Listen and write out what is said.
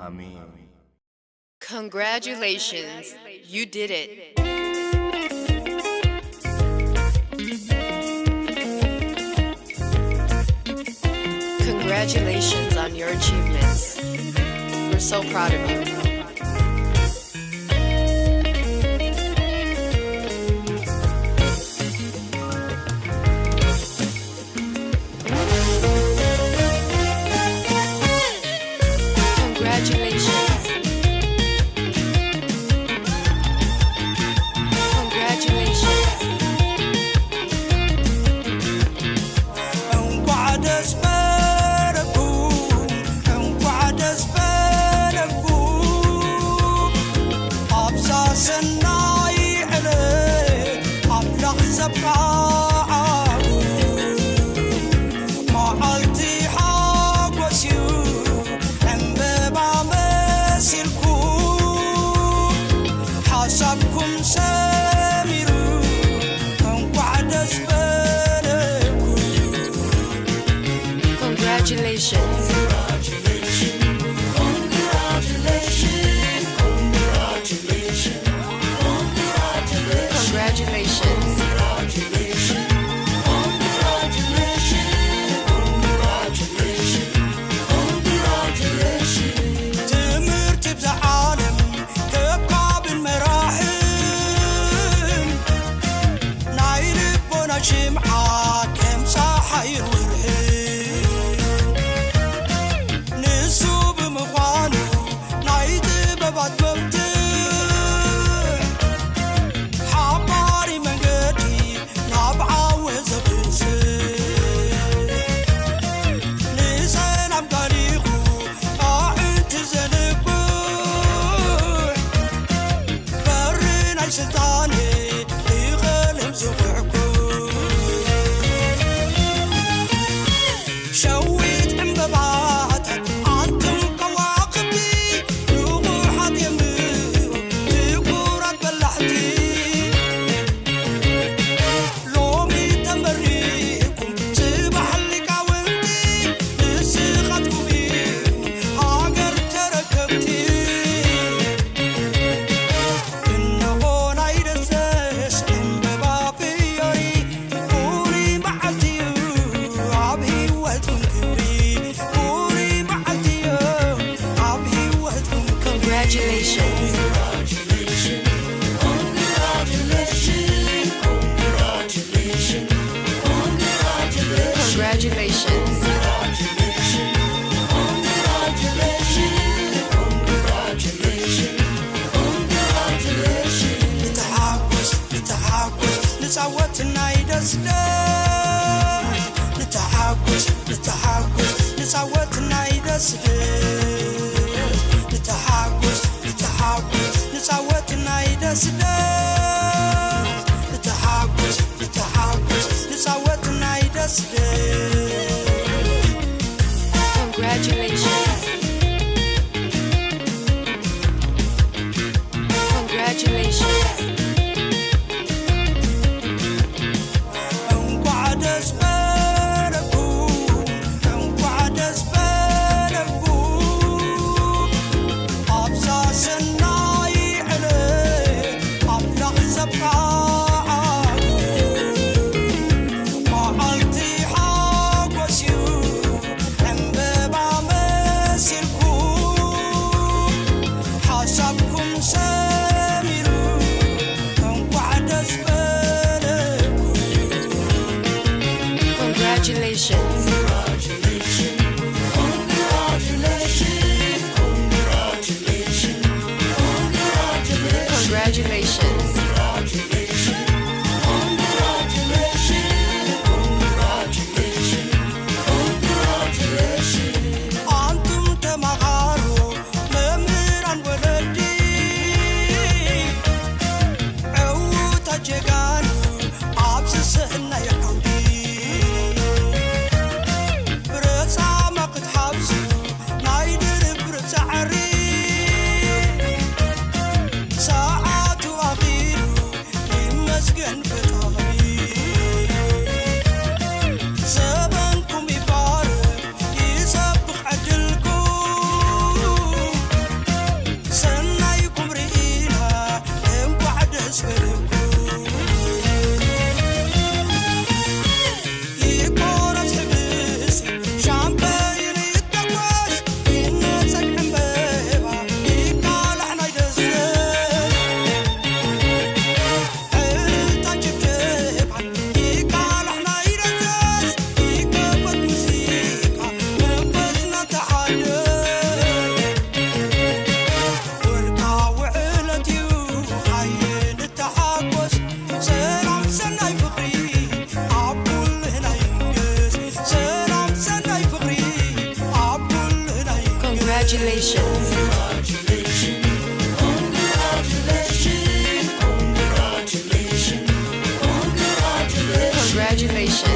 ኣሜን። Congratulations, you did it. Congratulations on your achievements. We're so proud of you. Congratulations. Congratulations. እንኳዕ ደስ በለኩም፣ እንኳዕ ደስ በለኩም። ኣብዛ ሰናይ ዕለት ኣምላኽ ዘብቃዓኩም። መዓልቲ ሓጎስ እዩ ዕምበባ መሲልኩም። ሓሳብኩም ሰሚሩ እንኳዕ ደስ በለኩም። Congratulations. Congratulations. ትምህርቲ ብዛ ዓለም ከብካብን መራሕን ናይ ልቦና ሽምዓ ከም ፀሓይን ወርሕን ንሱ ብምዃኑ ናይ ጥበባት መፍትሕ ሓባሪ መንገዲ ናብ ዓወት ዘብጽሕ ንሰላም ጋሊኹ ኣዕንቲ ዘንቁሕ በሪ ናይ ስልጣኔ ይቐልም ዝኹዕኩ ሸዊት ዕምበባታት ኣንቱም ከዋኽብቲ ንቑሓት የምልኹ ትኩራት በላሕቲ ሎሚ ተመሪቕኩም ጽባሕ ሊቃውንቲ ንስኻትኩም ኢኹም ሃገር ተረከብቲ። እንሆ ናይ ደስደስ ዕምበባ ፍዮሪ ፍሉይ መዓልቲ እዩ ኣብ ህይወትኩም ክብሪ ፍሉይ መዓልቲ እዩ ኣብ ህይወትኩም ክብሪ Congratulations. Congratulations. ንተሓጎስ ንተሓጎስ ንጻወት ናይ ደስደስ ንተሓጎስ ንተሓጎስ ንጻወት ናይ ደስደስ ንተሓጎስ ንተሓጎስ ንጻወት ናይ ደስደስ ንተሓጎስ ንተሓጎስ ንጻወት ናይ ደስደስ Congratulations. Congratulations. እንኳዕ ደስ በለኩም እንኳዕ ደስ በለኩም ኣብዛ ሰናይ ዕለት ኣምላኽ ዘብቃዓኩም መዓልቲ ሓጎስ እዩ ዕምበባ መሲልኩም ሓሳብኩም ሰሚሩ እንኳዕ ደስ በለኩም Congratulations. Congratulations. Congratulations.